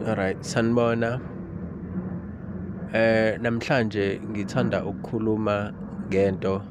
Alright, sanibona. Namhlanje ngithanda ukukhuluma ngento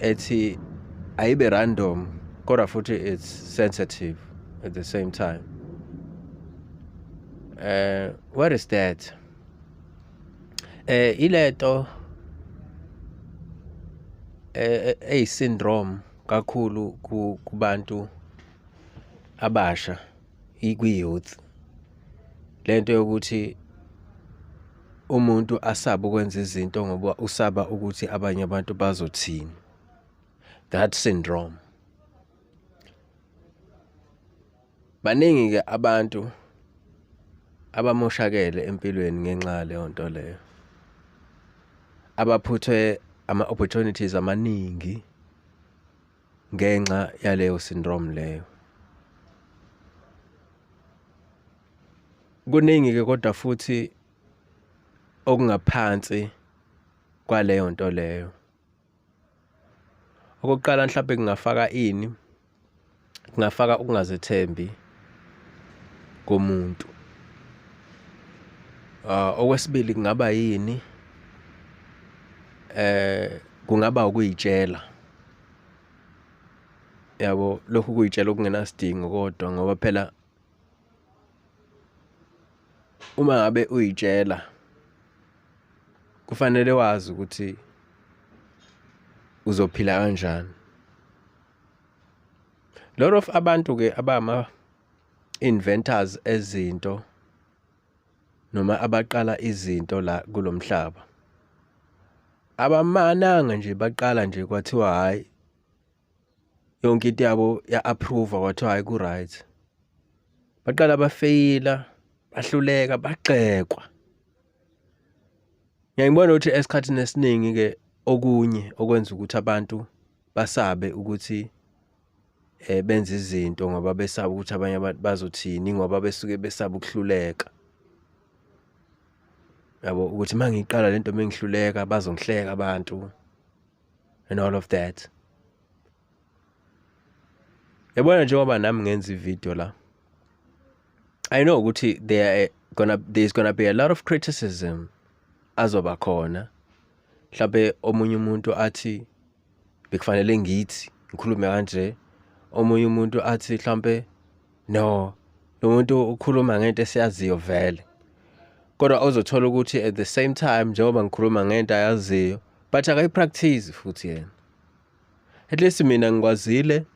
ethi ayibe random kodwa futhi it's sensitive at the same time. What is that? Ilento eyi syndrome kakhulu kubantu abasha kwi-youth. Lento yokuthi umuntu asabe ukwenza izinto ngoba usaba ukuthi abanye abantu bazothini. That syndrome. Baningi-ke abantu abamoshakele empilweni ngenxa yaleyo nto leyo. Abaphuthwe ama-opportunities amaningi ngenxa yaleyo syndrome leyo. Kuningi-ke kodwa futhi okungaphansi kwaleyo nto leyo. Okokuqala mhlampe kungafaka ini? Kungafaka ukungazethembi komuntu. Okwesibili kungaba yini? Kungaba ukuy'tshela. Yabo, lokhu kuy'tshela okungenasidingo kodwa ngoba phela uma ngabe uy'tshela kufanele wazi ukuthi uzophila kanjani. Lot of abantu-ke abama-inventors ezinto noma abaqala izinto la kulo mhlaba, abamananga nje baqala nje kwathiwa hhayi yonke into yabo ya-approve-wa kwathiwa hhayi ku-right. Baqala bafeyila, bahluleka, bagxekwa. Ngiyaye ngibone ukuthi esikhathini esiningi-ke okunye okwenza ukuthi abantu basabe ukuthi benze izinto ngoba besaba ukuthi abanye abantu bazothini, ngoba besuke besaba ukuhluleka. Yabo, ukuthi uma ngiyiqala lento mengihluleka bazongihleka abantu and all of that. Yabona njengoba nami ngenza ividiyo la, I know ukuthi there's gonna be a lot of criticism azoba khona. Mhlampe omunye umuntu athi bekufanele ngithi ngikhulume kanje, omunye umuntu athi mhlampe no, lo muntu ukhuluma ngento esiyaziyo vele. Kodwa ozothola ukuthi at the same time njengoba ngikhuluma ngento ayaziyo, but akayi-practice futhi yena. At least mina ngikwazile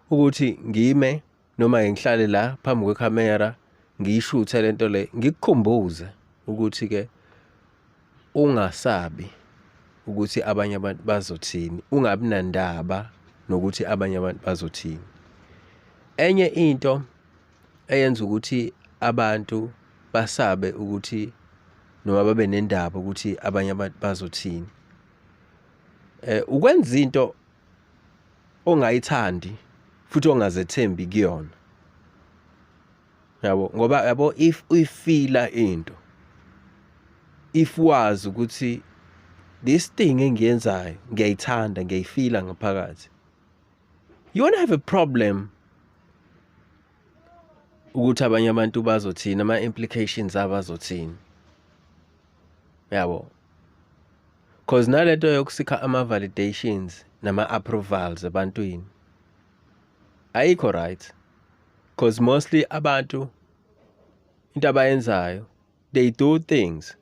ukuthi ngime noma ngihlale la phambi kwekhamera ngiyishuthe lento le, ngikukhumbuze ukuthi-ke ungasabi ukuthi abanye abantu bazothini, ungabi nandaba nokuthi abanye abantu bazothini. Enye into eyenza ukuthi abantu basabe ukuthi noma babe nendaba ukuthi abanye abantu bazothini, ukwenza into ongayithandi futhi ongazethembi kuyona. Yabo, ngoba yabo if uyifila into, if wazi ukuthi this thing engiyenzayo ngiyayithanda, ngiyayifila ngaphakathi, you won't have a problem ukuthi abanye abantu bazothini, ama-implications abazothini. Yabo, cause nalento yokusikha ama-validations nama-approvals ebantwini ayikho right, cause mostly abantu into abayenzayo they do things,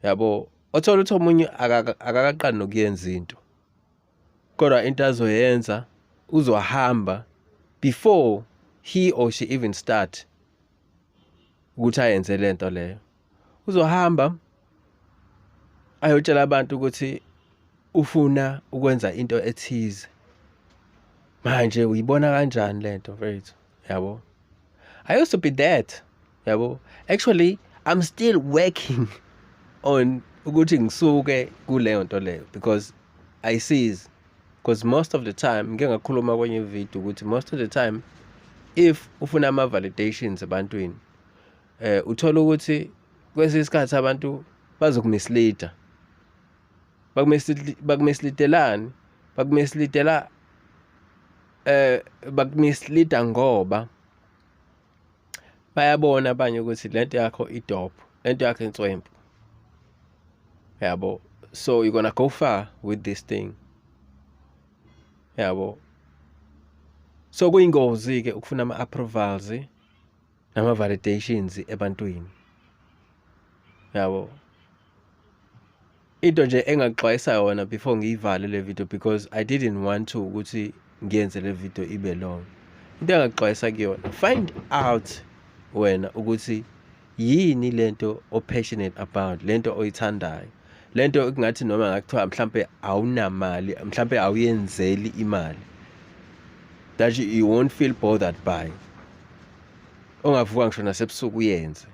yabo, othola ukuthi omunye akakaqali nokuyenza into, kodwa into azoyenza uzohamba before he or she even start ukuthi ayenze lento leyo, uzohamba ayotshela abantu ukuthi ufuna ukwenza into ethize. Manje uyibona kanjani lento mfethu? Yabo, I used to be that, yabo. Actually I'm still working on ukuthi ngisuke kuleyo nto leyo because ayisizi, because most of the time ngike ngakhuluma kwenye video ukuthi most of the time if ufuna ama validations ebantwini, uthola ukuthi kwesinye isikhathi abantu bazokumisleada. Bakumisleadelani? Bakumisleadela bakumisleada ngoba Bayabona abanye ukuthi lento yakho idope, lento yakho inswempu, yabo. So you're gonna go far with this thing, yabo. So kuyingozi ke ukufuna ama approvals nama validations ebantwini, yabo. Into nje engaxwayisa yona before ngiyivale le video, because I didn't want to ukuthi ngiyenze le video ibe long, into engaxwayisa kuyona, find out wena ukuthi yini lento o-passionate about, lento oyithandayo, lento ekungathi noma ngakuthiwa mhlambe awunamali, mhlambe awuyenzeli imali, that you won't feel bothered by, ongavuka ngisho nasebusuku uyenze,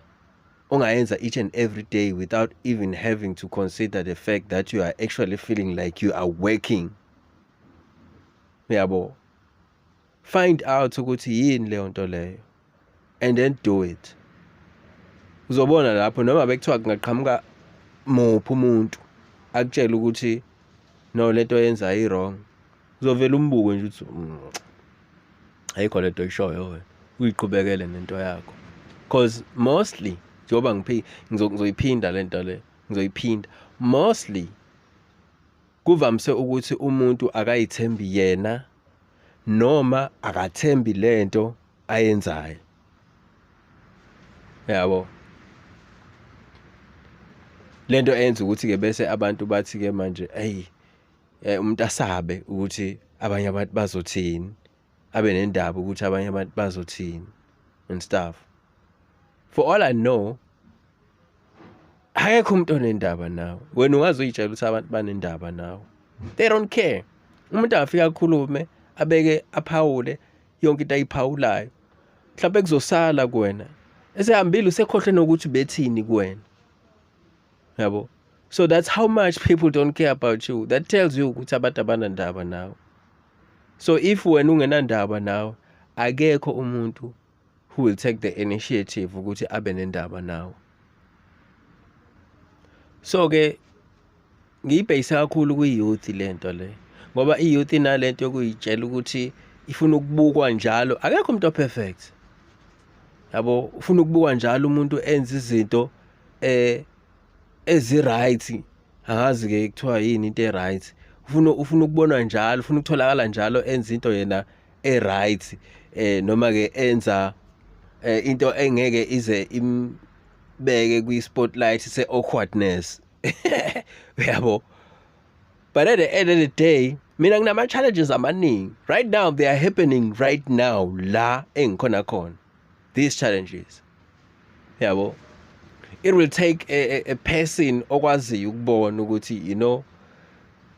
ongayenza each and every day without even having to consider the fact that you are actually feeling like you are working, yabo. Find out ukuthi yini leyo nto leyo and then do it. Uzobona lapho noma bekuthiwa kungaqhamuka muphi umuntu akutshela ukuthi no, lento oyenzayo i-wrong, uzovela umbuke nje uthi ayikho lento oyishoyo wena, uyiqhubekele nento yakho. Cause mostly njengoba ngizoyiphinda lento le, ngizoyiphinda, mostly kuvamise ukuthi umuntu akayithembi yena noma akathembi lento ayenzayo, yabo. Lento eyenza ukuthi ke bese abantu bathi ke manje hey, umuntu asabe ukuthi abanye abantu bazothini, abe nendaba ukuthi abanye abantu bazothini and stuff. For all I know, akekho umuntu onendaba nawe. Wena ungaze uyitshela ukuthi abantu banendaba nawe, they don't care. Umuntu angafika akhulume, abeke, aphawule yonke into ayiphawulayo, mhlawumbe kuzosala kuwena esehambile, usekhohlwe nokuthi bethini kuwena, yabo. So that's how much people don't care about you. That tells you ukuthi abantu abanandaba nawe. So if wena ungenandaba nawe, akekho umuntu who will take the initiative ukuthi abe nendaba nawe. So ke ngiyibhekise kakhulu kwi-youth lento le, ngoba i-youth inalento yokuyitshela ukuthi ifuna ukubukwa njalo. Akekho umuntu o-perfect, yabo. Ufuna ukubukwa njalo, umuntu enza izinto ezi-right, angazi ke kuthiwa yini into e-right. Ufuna ukubonwa njalo, ufuna ukutholakala njalo enza into yena e-right, noma ke enza into engeke ize imbeke kwi-spotlight se-awkwardness, uyabo. But at the end of the day, mina nginama challenges amaningi right now. They are happening right now la engikhona khona, these challenges, yabo. It will take a person okwaziyo ukubona ukuthi, you know,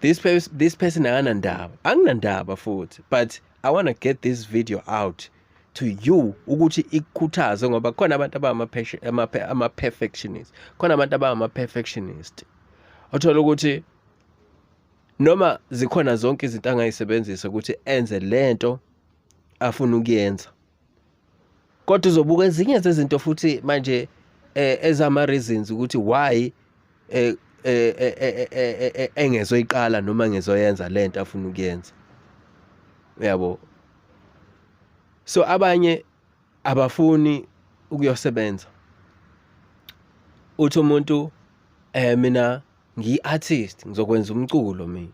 this person akanandaba, anginandaba futhi, but I want to get this video out to you ukuthi ikukhuthaze, ngoba khona abantu abangama-perfectionist, khona abantu abangama-perfectionist othola ukuthi noma zikhona zonke izinto angayisebenzisa ukuthi enze lento afuna ukuyenza, kodwa uzobuka ezinye zezinto futhi manje ezama reasons ukuthi why engezoyiqala noma engezoyenza lento afuna ukuyenza, uyabo. So abanye abafuni ukuyosebenza. Uthi umuntu, mina ngiyi-artist, ngizokwenza umculo mina.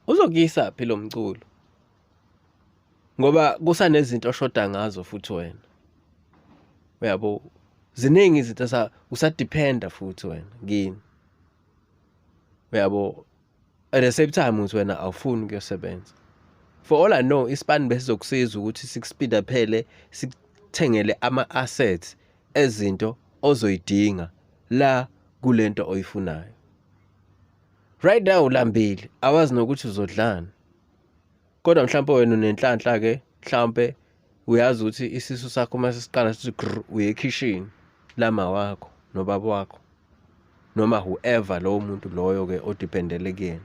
Uzokuyisa phi lo mculo? Ngoba kusanezinto oshoda ngazo futhi wena, uyabo. Ziningi izinto usadependa futhi wena kini, uyabo. At the same time uthi wena awufuni ukuyosebenza. For all I know, isipani besizokusiza ukuthi sikuspeeda phele, sikuthengele ama-assets ezinto ozoyidinga la kulento oyifunayo. Right now ulambile, awazi nokuthi uzodlani, kodwa mhlawumbe wena unenhlanhla ke, mhlawumbe uyazi ukuthi isisu sakho uma sesiqala sithi grr, uye ekhishini lama wakho nobaba wakho noma whoever lowo muntu loyo ke odependele kuyena,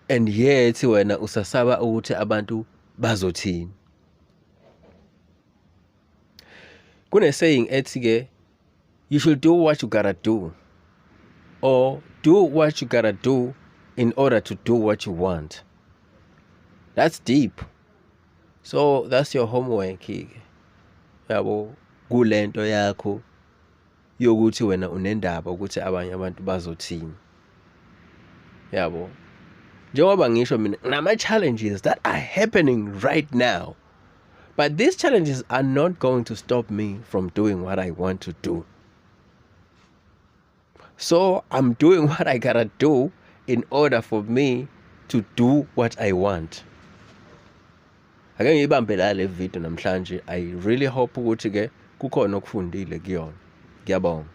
and yet wena usasaba ukuthi abantu bazothini. Kune saying ethi ke, you should do what you gotta do, or do what you gotta do in order to do what you want. That's deep. So that's your homework ke, yabo, kulento yakho yokuthi wena unendaba ukuthi abanye abantu bazothini, yabo. Njengoba ngisho mina, nama-challenges that are happening right now, but these challenges are not going to stop me from doing what I want to do. So I'm doing what I gotta do in order for me to do what I want. Ake ngiyibambe la le video namhlanje. I really hope ukuthi ke kukhona okufundile kuyona. Ngiyabonga.